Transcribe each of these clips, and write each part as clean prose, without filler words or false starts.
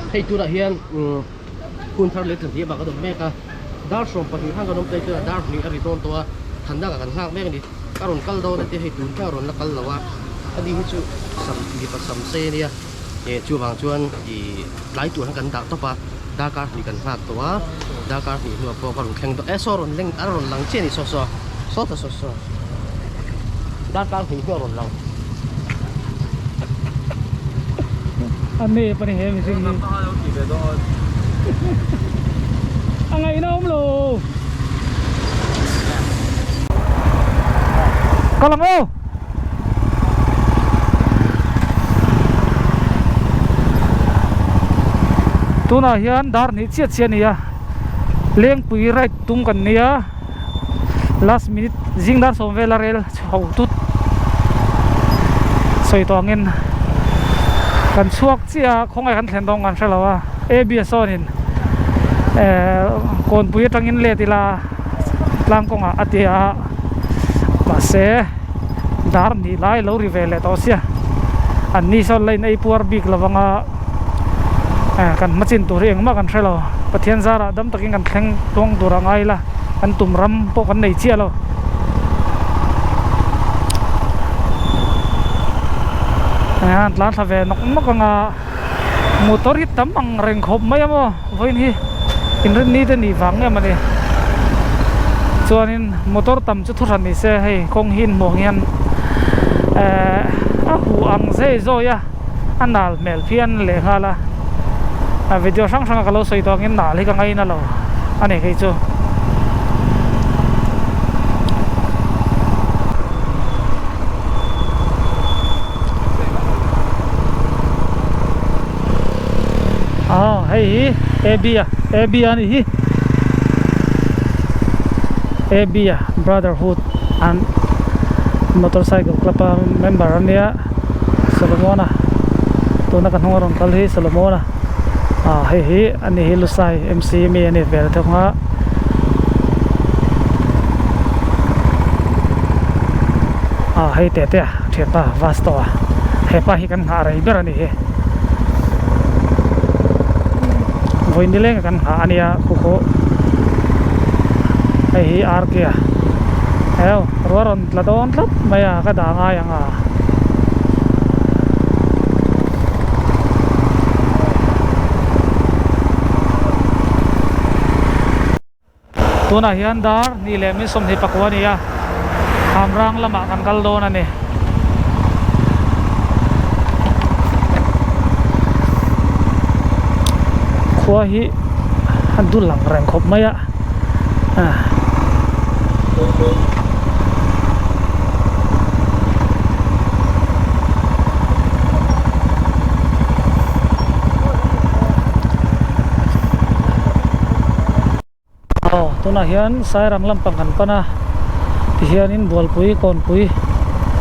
Hei tunah hian umm hun thar leh tlan hnih avang kan awm mek a, dar 12 khan kan awm ta tunah dar hnih a ri dawn tawh a, than dangah kan nghak mek a ni. Ka rawn kal dawn a tia hei tun thleng a rawn la kal lo a, ani hi chu sam mipa sam sei a nia eh chuvang chuan ih tlai tur khan kan dah tawp a, darkar hnih kan nghak tawh a, darkar hnih hnuah pawh ka rawn thleng dawn eh saw rawn leng a rawn lang chiah a ni saw saw saw ta saw saw darkar hnih hnuah a rawn lang. A nep a ni he mihring hi. A ngaihna awm lo. Kal ang aw. Tunah hian dar hnih chiah chiah a ni a, Lengpui ride tum kan nia, last minute zing dar sawm vel a rel chho tut sawi tawh angin kan chhuak chiah a khawngaih kan thlen dawn kan hre lo a A B sawnin eh kawnpui atangin let ila tlang kawngah a ti a mahse dar hnih lai lo ri ve leh tawh sia an ni sawn la in ei puar bik lo vanga eh kan hma chin tur hi engmah kan hre lo Pathian zarah dam takin kan thleng tluang tur a ngai la kan tum ram pawh kan nei chiah lo. An tlan thla ve nawk nawk anga motor hi tam ang reng khawp mai a maw vawiin hi inrinni te nih vang em a ni chuanin motor tam chu thu hran ni se hei kawng hi inhmuh ang hian ehh a huh ang zei zawi a a nal hmel phian leh nghal a a video hrang hrang a ka lo sawi tawh angin nal hi ka ngaina lo a ni kei chu. Aw hei hi A B a A B a nih hi A B a brotherhood an motorcycle club a member a nia Solomon a tuna ka hnung a rawn kal hi Solomon a ah hei hi ani hi Lusai M C mi a ni vel thawk a. Ah hei teh teh a thianpa Vasto a hepa hi kan nghah rei ber a ni hi vawi nileng a kan nghah a nia khu khu hei hi R K a heu ruah rawn tla dawn tlat mai a ka dah ngai ang a. Tunah hian dar hnih leh min 24 a ni a, Hamrang lamah kan kal dawn a ni. Khua hi a dul ang reng khawp mai a. Aw tunah hian Sairang lampang kan pan a tihianin Bualpui Kawnpui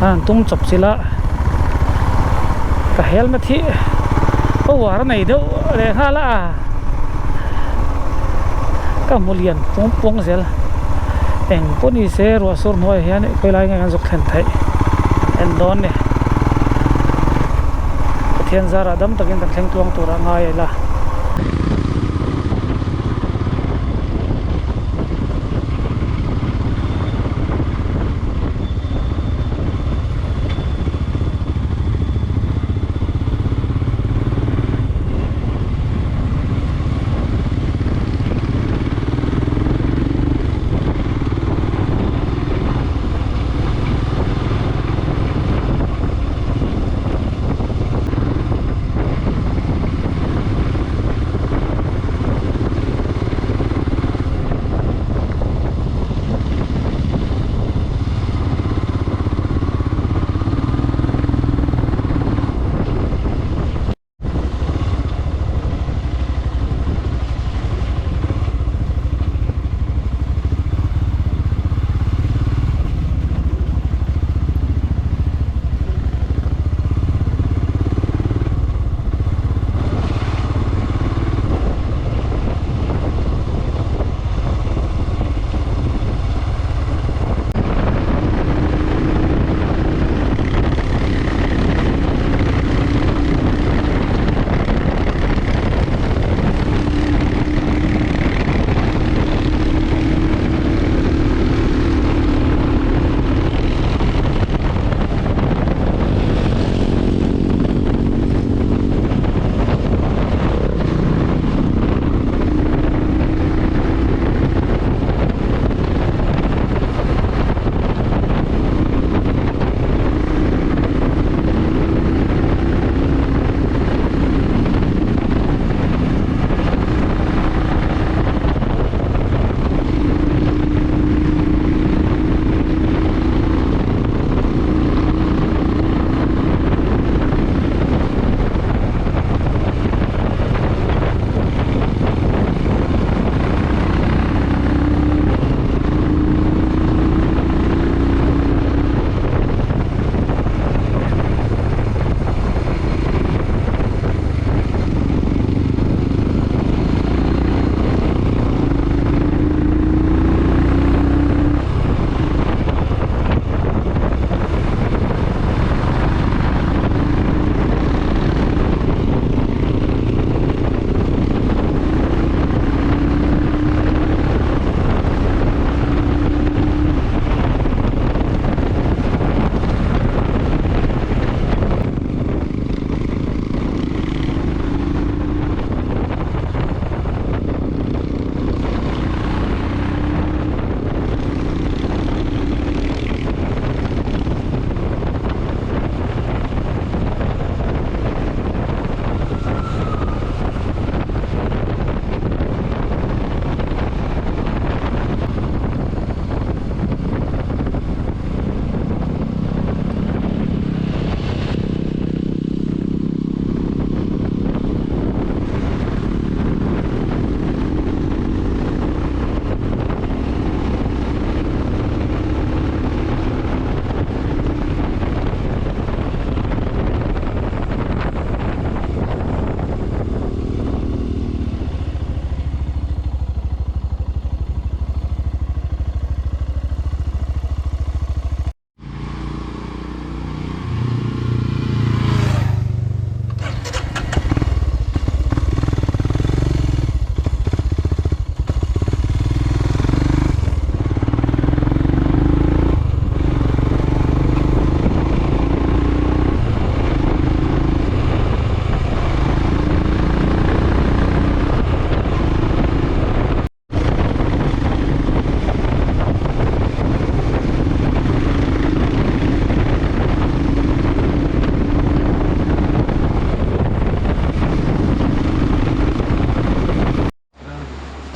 an han tum chawp chilh a ka helmet hi power a nei deuh leh nghal a ka hmu lian pung pung zel eng pawh ni se ruah sur hnuaiah hian khawilai nge kan zuk thlen theih en dawn ni Pathian zarah dam takin kan thleng tluang tur a ngai ila.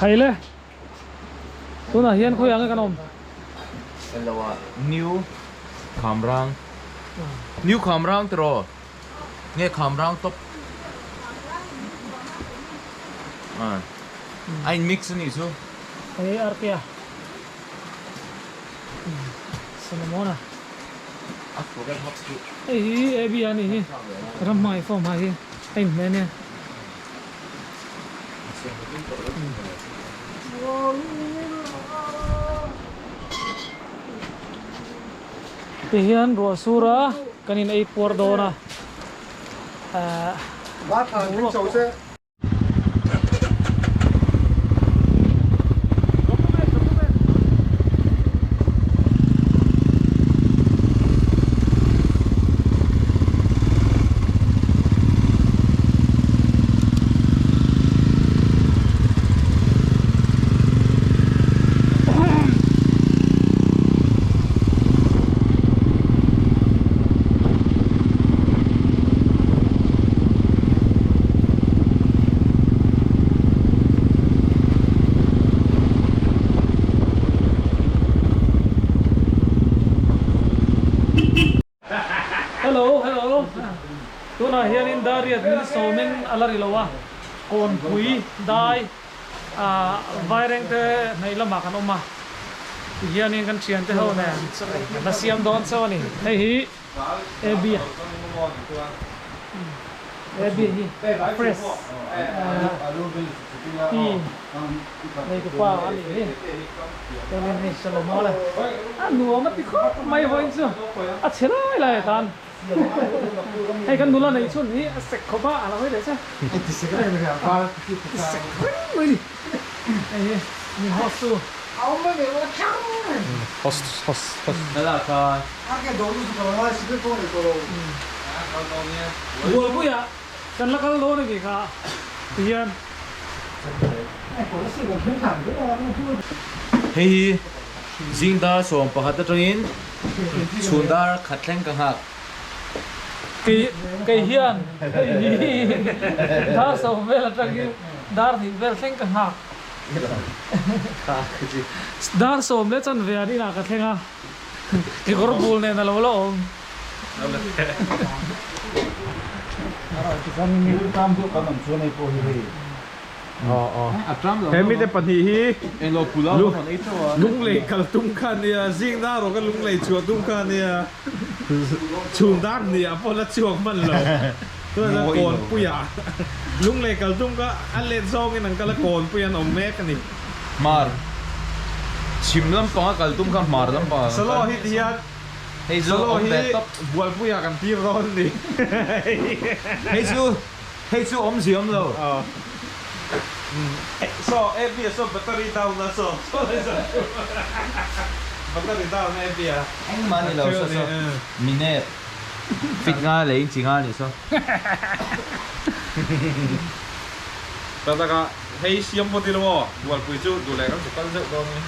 Khaile tunah hian khawiah nge kan awm? Hello a New Khamrang New Khamrang tiraw nge Khamrang top a in mix a nih chu. Hei Artea Solomona hei hi Abby a nih hi ramhmai form ha hi a inhmeh ania. Tihian ruah sur a kan in ei puar dawn a ehh boruak pawh. Hello hello tunah hianin Dariat min sawmin a la ri lo a, Kawnpui dai ah Vairengte hnaih lamah kan awm a, tihianin kan thiante ho nen kan la siam dawn chauh a ni. Hei hi Abby a Abby hi fresh tea neitupa a nih hi chuanin hei Salomo le a nuam a ti khawp mai vawiin chu a chhe lai lai atan hei kan nula neih chhun hi a sek khawp a a lo hawi leh che ti sek reng mai ni hei hi min host tu host host host Bualpuia kan la kal dawn a nih kha tihian. Hei hi zing dar 11 atangin chhun dar khat thleng ka nghak. Kei hian hei hi dar 10 vel atangin dar hnih vel thleng ka nghak. Dar 10 leh chanve an inah ka thleng a, kekawr bul nen a lo la awm. He mite pahnih hi lunglei kal tum kha ania, zing dar rawh ka lunglei chhuah tum kha ania, chhun dar hnih ah pawh la chhuak hman lo, tunah chuan kawnpui ah lunglei kal tum kha a let zawngin an kal a, kawnpui an awm mek a ni. Hmar chhim lampanga kal tum kha hmar lampangah kan kal. Salo hi tihian Hei chu Salo awm ve hi tawp. Bualpuiah kan tir dawn ni. Hei chu hei chu awmzia awm lo. Saw AB a saw battery down a saw saw battery down AB a. Engmah ni lo saw saw minute fit nga leh inchi nga ni saw. Tak tak a hei siam pawh ti lo aw Bualpui chu duh leh kan chu kal zeuh dawn ni.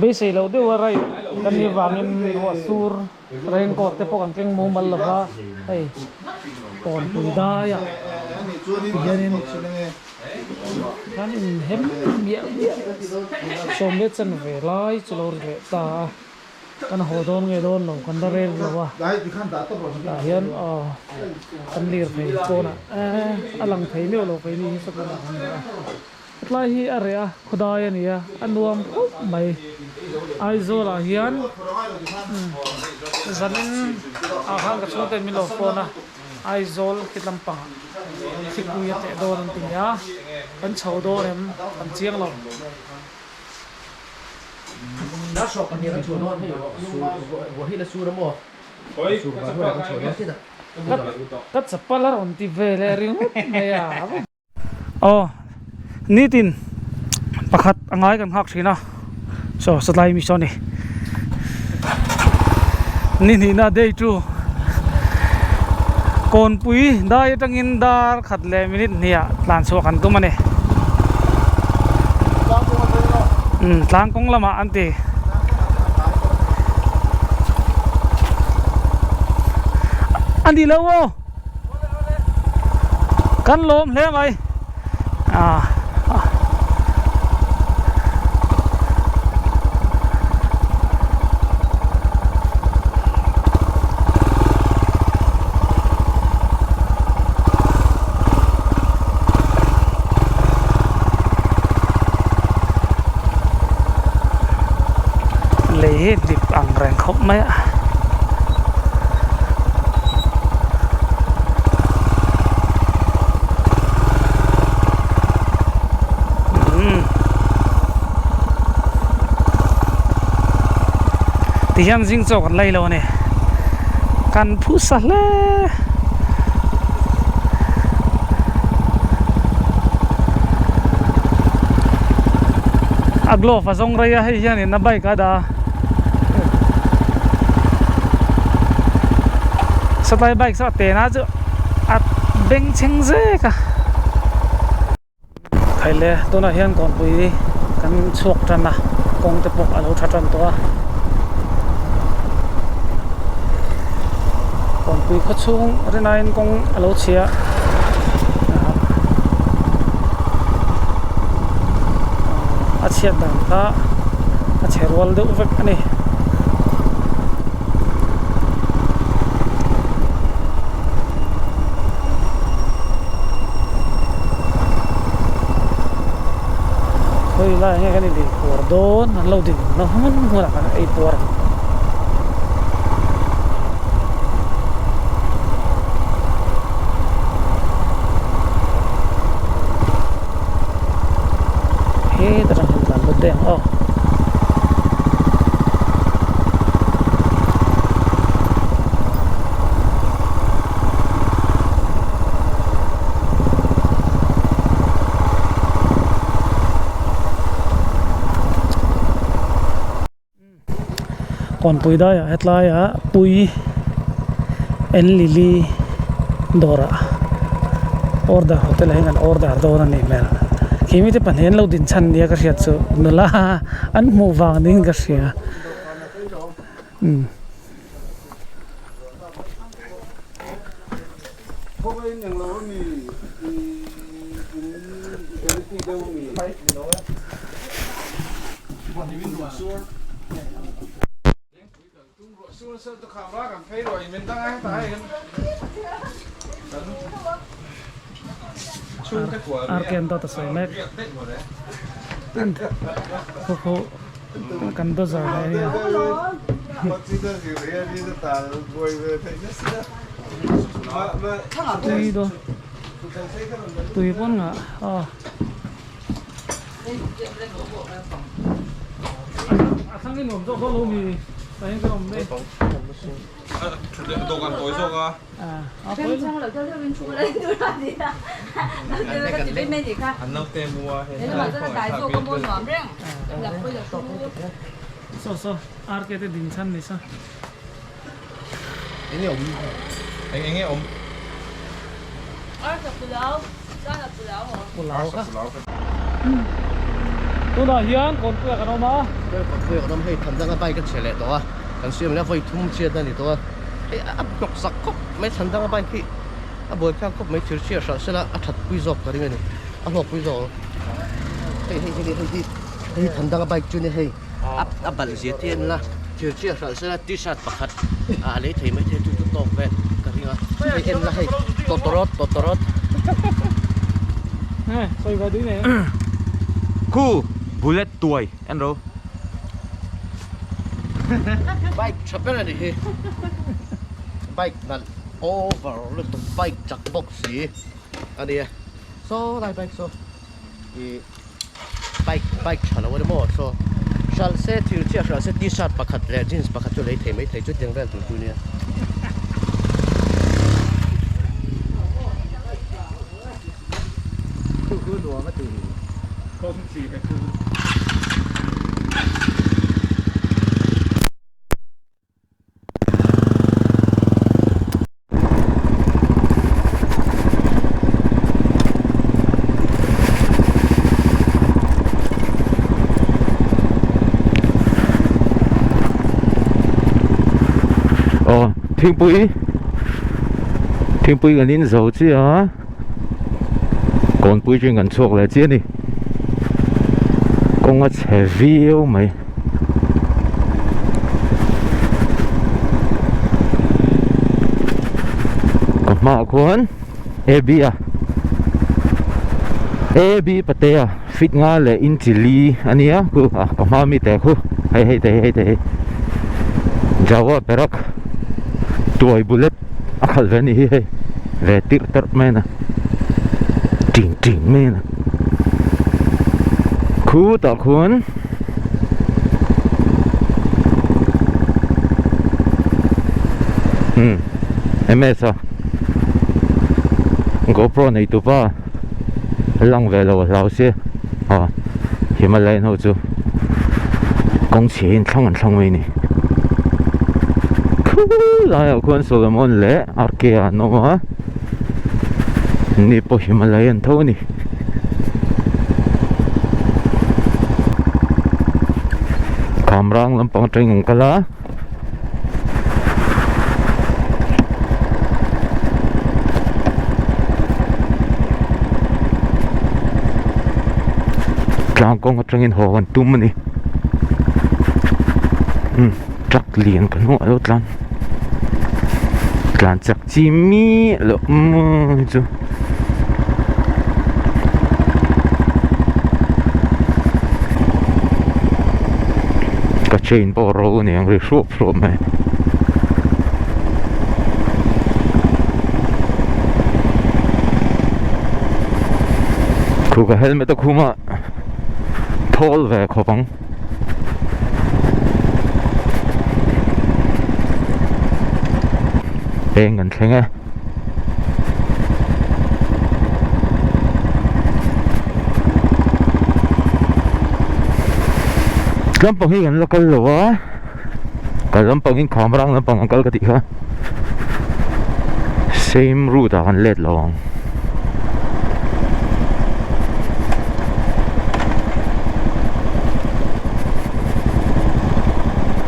Beisei loh deuh a raih kan nih vangin ruah sur raincoat te pawh kan keng mumal lo va, hei kawnpui daiah tihianin kan inhem miah miah sawmlet chanve lai chu lo ri leh ta a. Kan haw dawn nge dawn lo kan la rel lo a, tah hian aw kan lir thei pawnah eh a lang thei meuh lo keini hi sakunah kan dah a, hetlai hi a reh a khawdai a ni a, a nuam khawp mai Aizawl ah hian zanin ah khan ka chhungte min lo phone a Aizawl khi lampangah thipui a teh dawn an ti nia kan chho dawn em kan chiang lo. Ka chapal a rawn ti ve leh ringawt mai a. Aw nitin pakhat a ngai kan nghak thin a saw satlai mi saw ni ni hnihna day two kawnpui dai atangin dar khat leh minute hniah tlan chhuah kan tum a ni. Umm tlang kawng lamah an ti. A ni lo aw. Kan lawm hle mai. Ah Lei hi dip ang reng khawp mai a. Ti hian zing chaw kan lei lo a ni kan phusa hle. A glove a zawng rei a hei hianin a bike a dah a satlai bike saw a tena chu a bengchheng zek a. Khaile tunah hian kawnpui kan chhuak tan a kawng te pawh a lo tha tan tawh a kawnpui khaw chhung rinaiin kawng a lo chhia a chhiat dan kha a chhe rual deuh vek a ni. Khawi lai nge kan inei puar dawn an lo din na hmun hmunah kan ei puar ang. Heta tang hian tlan lut daih ang aw. Kawnpui daiah hetlaiah pui en lili dawrah order hotel ah hian an order dawn a nih hmel khi mite pahnih an lo din chhan nia ka hriat chu nula an hmuh vang niin ka hria umm. Arken dawt a sawi mek kan dozer mai a nia. Tui dawn tui pawn ngah aw a thlang hi nuam zawk dawn lo mi tah hian kan awm mai. Dawhkan tawi zawk a. So so RK te din chhan ni sa. Enge awm? Eng enge awm? Arsa pulau, chana pulau aw. Pulau ka. Tunah hian kawnpuia kan awm a. Kawnpuia kan awm hei Thandanga bike a chhe leh tawh a. Kan siam leh a vawi thum chhiat a ni tawh a. Hei a hnawk sak khawp mai Thandanga bike hi a buai thlak khawp mai thir chhiat hralh sela a that pui zawk ka ring a ni. A hlawk pui zawk ang. Hei hei hei hei hi hei Thandanga bike chu ni hei. A balh zia te an la thir chhiat hralh sela t-shirt pakhat a lei thei mai thei chu chu tawk vel ka ring a hei en la hei tawtawrawt tawtawrawt. Khu bullet tuai en ro. Bike tha ber a ni hi bike nalh over lutuk bike chak bawk si a nia saw lai bike saw ih bike bike tha lo a ni maw saw hralh se thir chiah hralh se t-shirt pakhat leh jeans pakhat chu lei thei mai thei chutiang vel tur chu nia. Aw thingpui thingpui kan in zo chiah a. Kawnpui atangin kan chhuak leh chiah a ni kawng a chhe viau mai. Ka hmaah khuan A_B a A_B Patea fit nga leh inchi li a nia khu a ka hma mi te khu hei hei te hi hei te hi Jawa Perak tuai bullet a khalh ve a nih hi hei ve tirh terh mai a na ting ting mai a na khutah khuan. Hmm MS a GoPro nei tu pa lang ve lo a hlau sia aw Himalayan ho chu kawng chhia in thlang an thlang mai a ni khulaiah khuan Solomon leh RK a an awm a ni pawh Himalayan tho a ni. Khamrang lampang atangin an kal a. Tlang kawng atangin haw an tum a ni. Umm truck lian ka hnungah alo tlan. Tlan chak chi miah loh maw chu. Ka chain pawh ro a ni ang ri hruap hruap mai. Khu ka helmet a khum a thawl ve khawp ang. Eng kan thleng e. Lampang hi kan la kal lo a kal lampang in kham rang lampang an kal ka tih kha same route ah kan let lo ang.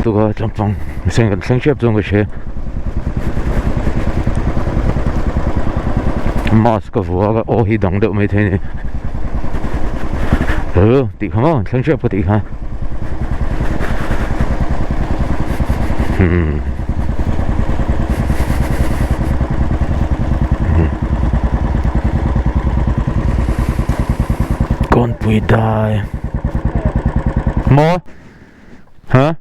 Tuka lampang mihring kan thleng hrep chuan ka hria. Mask ka vuah a ka aw hi dang deuh maithei a ni hu tih kha maw thleng hrep ka tih kha hmm Kawnpui dai maw ha.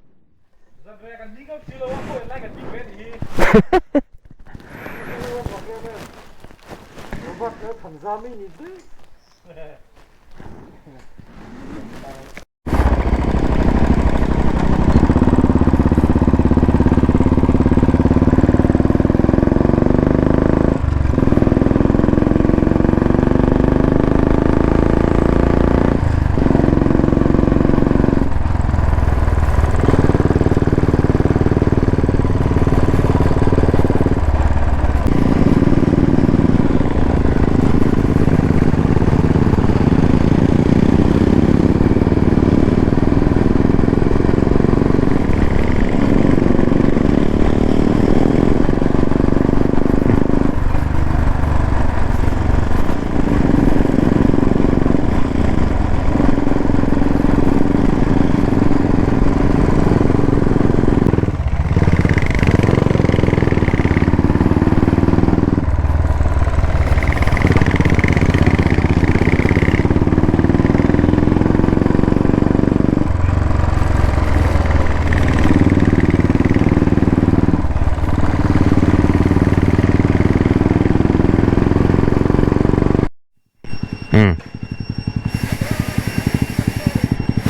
Um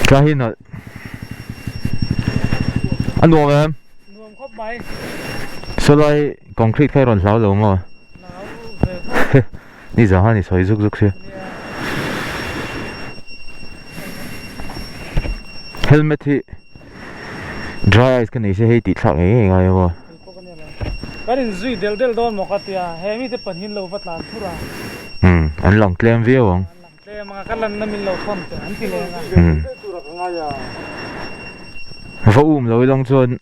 Thla hi nalh a nuam em? Nuam khawp mai. Sawlai concrete kha i rawn hlau lo maw? Hlau ve khawp. Ni zah khan i sawi zuk zuk sia. Helmet hi dry ice ka nei se hei tih thlak ngei ngei ngai maw? Kan in zui del del dawn maw ka tia he mite pahnih lo va tlan thur a. Umm an lang tlem viau ang. An lang tlem ang a ka lanna min lo thawn teh an ti leng a. Umm va um lo ilawng chuan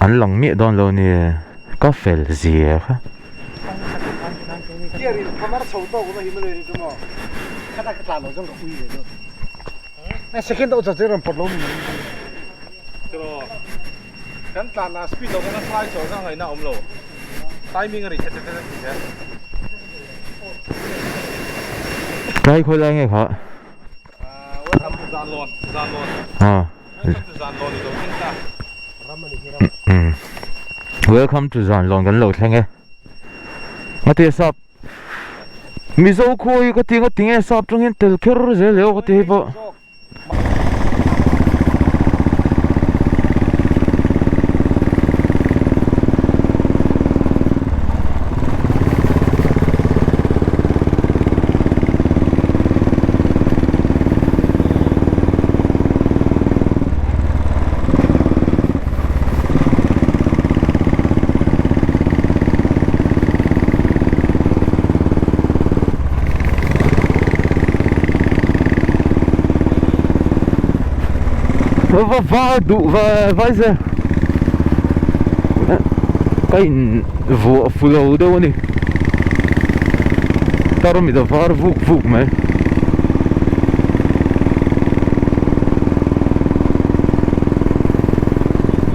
an lang miah dawn lo nia ka fel zia kha. Kan tlan a speed lo kan fly chho kha ngaihna awm lo timing a ri thet thet thet tih zel. Tlai khawi lai nge kha? Welcome to Zanlawn Zanlawn. Ah. Welcome to Zanlawn i lo thleng ta. Welcome to Zanlawn kan lo thleng e. Ngati sap Mizo khawi ka ti ngati nge sap tang hian tel kher zel e aw ka ti hei pawh. Va va duh va vai se ka in vuah fu lo deuh a ni tarmit a var vuk vuk mai.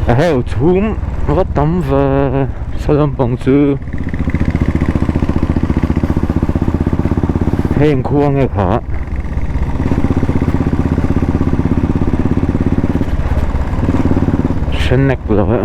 A heu chhum va tam ve saw lampang chu heng khua nge kha hrenek lo e.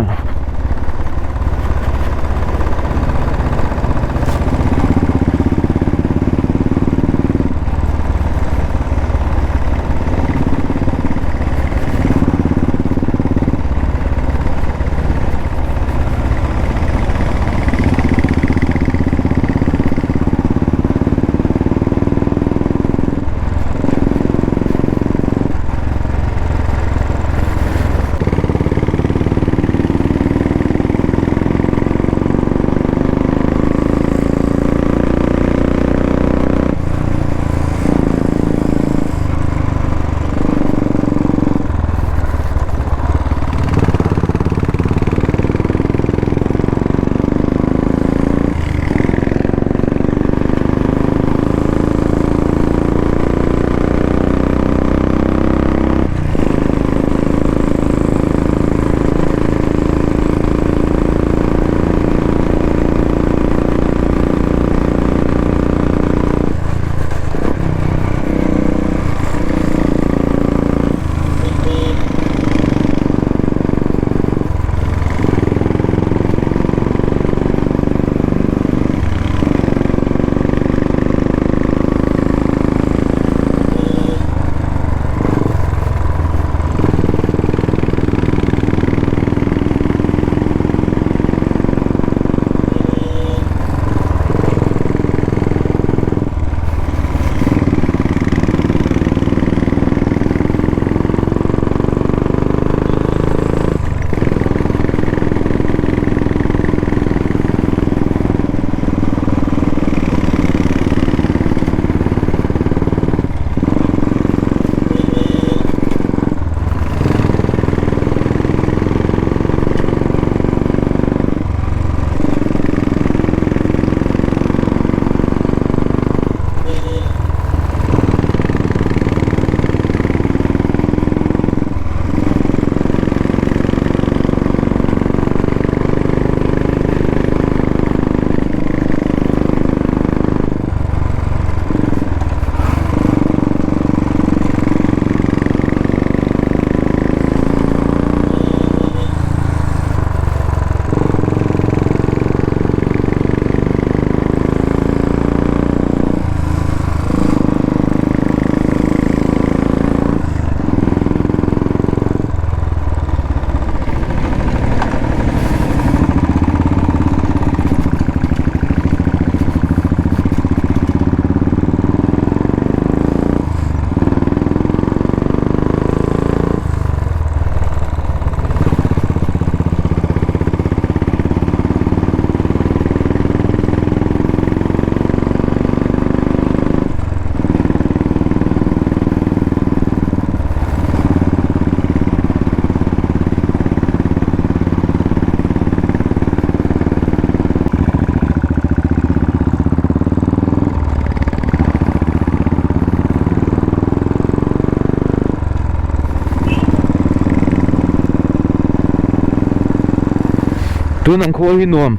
Tun ang khua hi nuam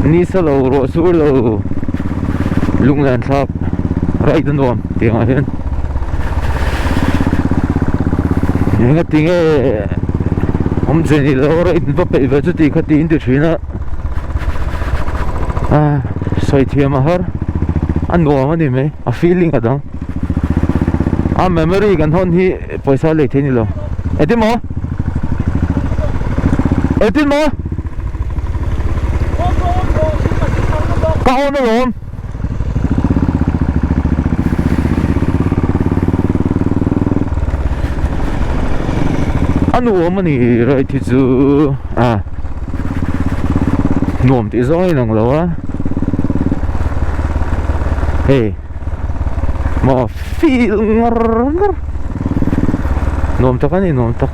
nisa lo ruah sur lo lunglen thlak right a nuam tih angah hian enga tinge awmze ni lo right va peih ve chu tih kha tiin ti thin a ah sawi thiam a har a nuam a ni mai a feeling a dang a memory kan hawn hi pawisa lei thei ni lo engtin maw engtin maw ka on alawm a nuam a ni right hi chu a nuam tih zawng a inang lo a hei. Maw feel ngar ngar nuam tak a ni nuam tak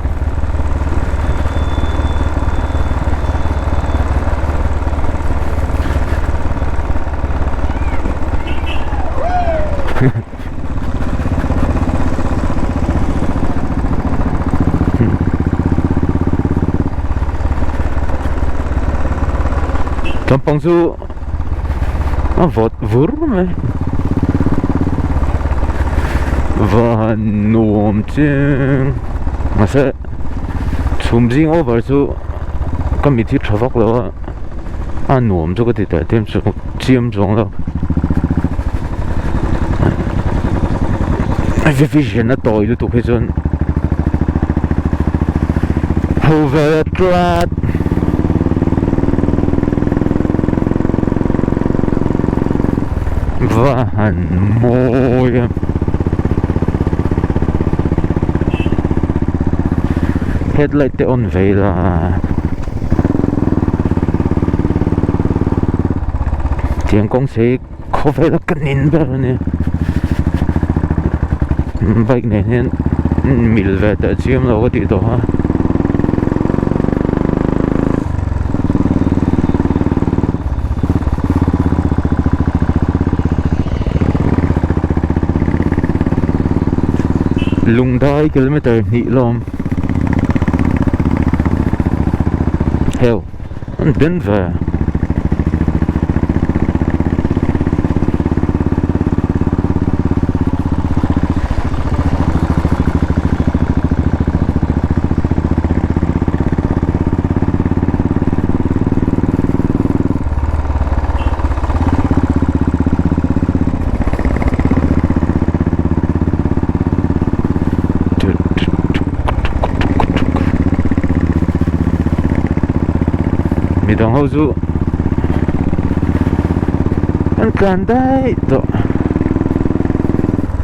Lampang chu a vawt vur mai van nuam chiang mahse chhum zing over chu ka mit hi tha vak lo a a nuam chu ka ti teh chiam chu chiam chuang lo vision a tawi lutuk hi chuan ho vel a tlat. Va han mawi a headlight te on ve ila tiang kawng sei khawvel a ka nin ber a ni bike nen hian mil ve teh chiam lo ka tih tawh a. Lungdai kilometer hnih lawm heu an den ve. Midang ho chu an tlan daih tawh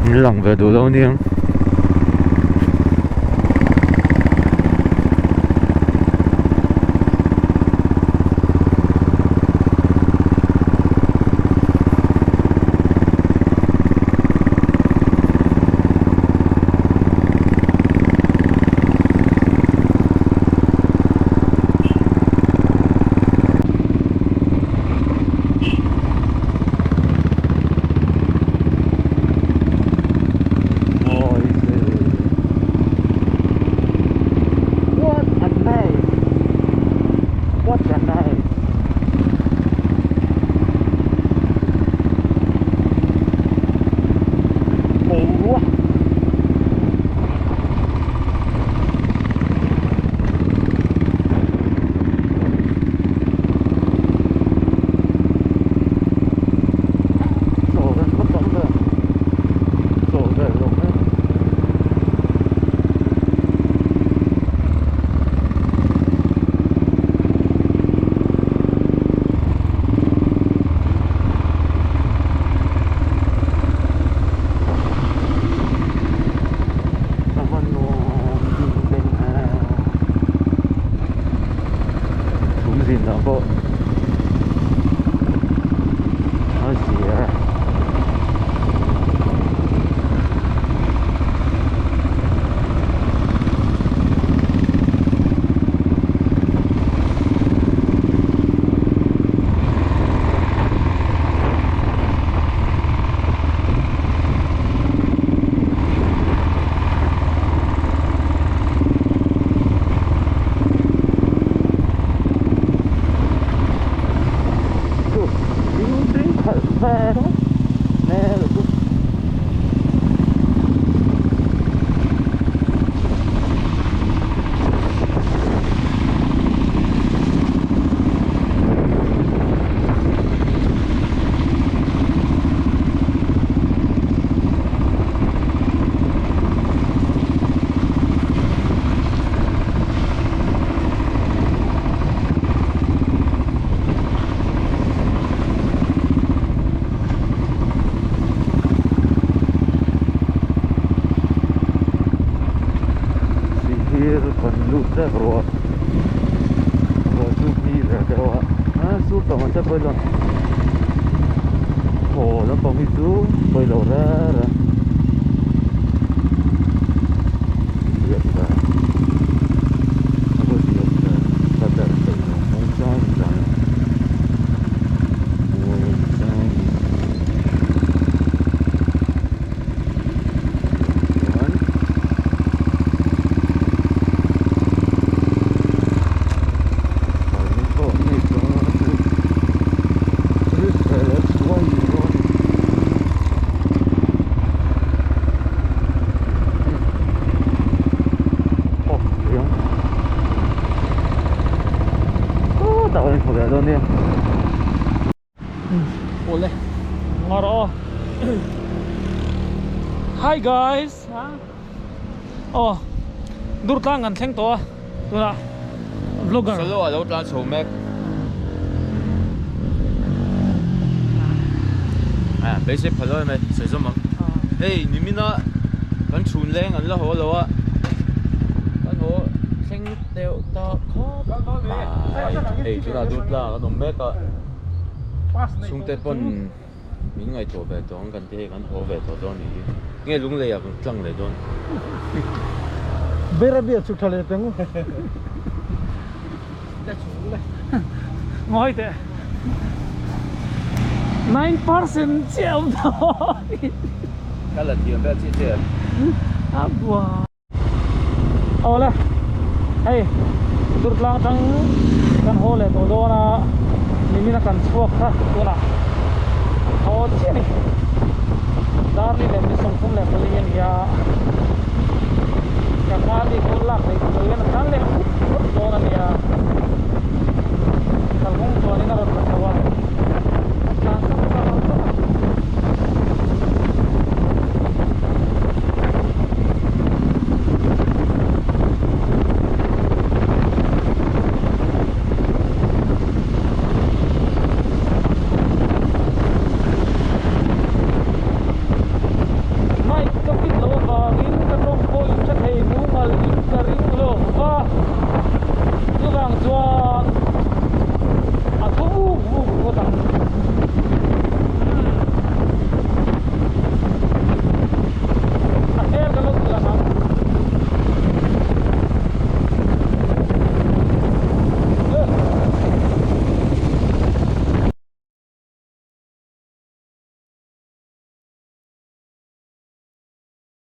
an lang ve duh lo aniang. What a night! What a night! Boruak! Chaw kan va tam ve chaw ve lo mai. A va nuam ding beng a chhum zin lah pawh a zia. deuh a a sur tawh mahse pawilo thaw lampang hi chu pawilo reng reng. Ole ngawr aw Hi guys aw dur tlang kan thleng tawh a tunah vlogger Solo a lo tlan chho mek a beisei pha lo em sawi zawm ang hei nimina kan chhun leng an la haw lo a kan haw thleng deuh ta khawp mai hei tunah dur tlang an awm mek a. Chhungte pawn min ngaihtuah ve tawh ang kan ti hei kan haw ve tawh dawn nih hi nge lunglei ah kan tlang leh dawn. Bera bia chu tha leh teng. Ngawi teh. 9% chiah awm tawh. Ka la thiam vel chiah chiah em. A bua. Awle hei Durtlang atang kan haw leh tawh dawn a nimin a kan chhuak kha tunah haw chiah a ni Darli leh mi 34 a ni a ka hma mi khaw lak theih tur hian a tlan leh phut phut dawn a nia.